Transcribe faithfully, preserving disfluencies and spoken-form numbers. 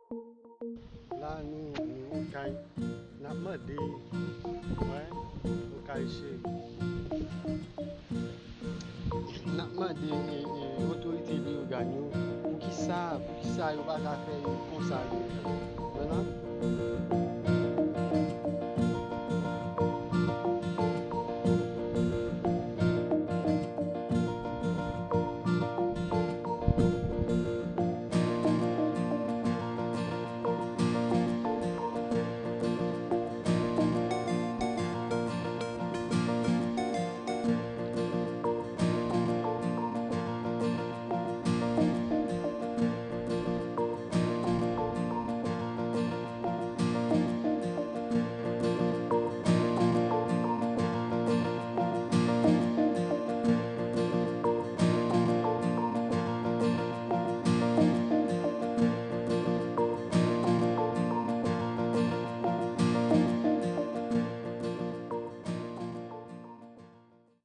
La nou, nou Okay, n ap mande, wè, Okay cheri. N ap mande e, e, otorite Leyogàn yo, poukisa, poukisa yo pa ka fè yo konsa yo menm.